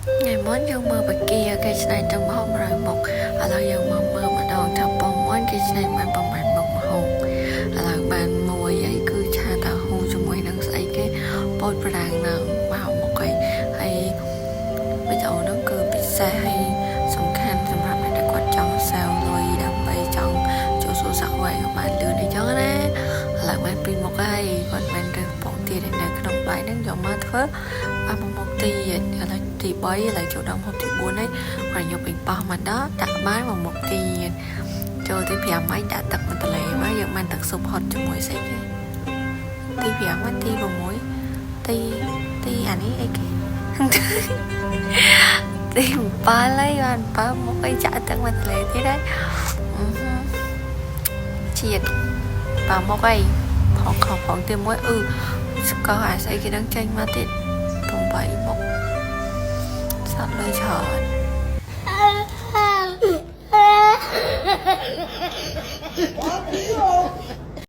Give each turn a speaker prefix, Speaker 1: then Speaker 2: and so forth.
Speaker 1: ថ្ងៃមុនយើងមើលបកាគេច្នៃទឹកម្ហូប100មុខឥឡូវយើងមកមើលម្ដងថាពងមាន់គេច្នៃបានប្រហែលមុខម្ហូបឥឡូវបានមួយអីគឺឆាតៅហ៊ូជាមួយនឹងស្អីគេពោតប្រាំងនឹងមកមុខអីហើយវីដេអូហ្នឹងគឺពិសេសហើយសំខាន់សម្រាប់អ្នកដែលគាត់ចង់ save លុយដើម្បីចង់ចូលសួរសាក់វែងឲ្យបានលឿនអីចឹងណាឥឡូវបានពីរមុខហើយគាត់បានរើសពងទាដែលនៅក្នុងបាយហ្នឹងយកមកធ្វើបានមួយមុខទៀតឥឡូវទី3ឥឡូវចូលដល់មុខទី4ហើយគាត់យកប៉េងប៉ោះមកដល់ដាក់បានមួយមុខទៀតចូលទី5ហើយដាក់ទឹកមកទន្លេមកយើងបានទឹកស៊ុបហុតជាមួយស្អីគេទី5ហើយទី6ទីទីអានេះអីគេ ទី7ហើយបាន7មុខអីចាក់ទឹកមកទន្លេទៀតហើយអឺហឺជាតិបើមុខអីផងខផងទី1អឺស្កអាស្អីគេនឹងចេញមកទៀត8មុខសត្វលុយច្រើន
Speaker 2: What?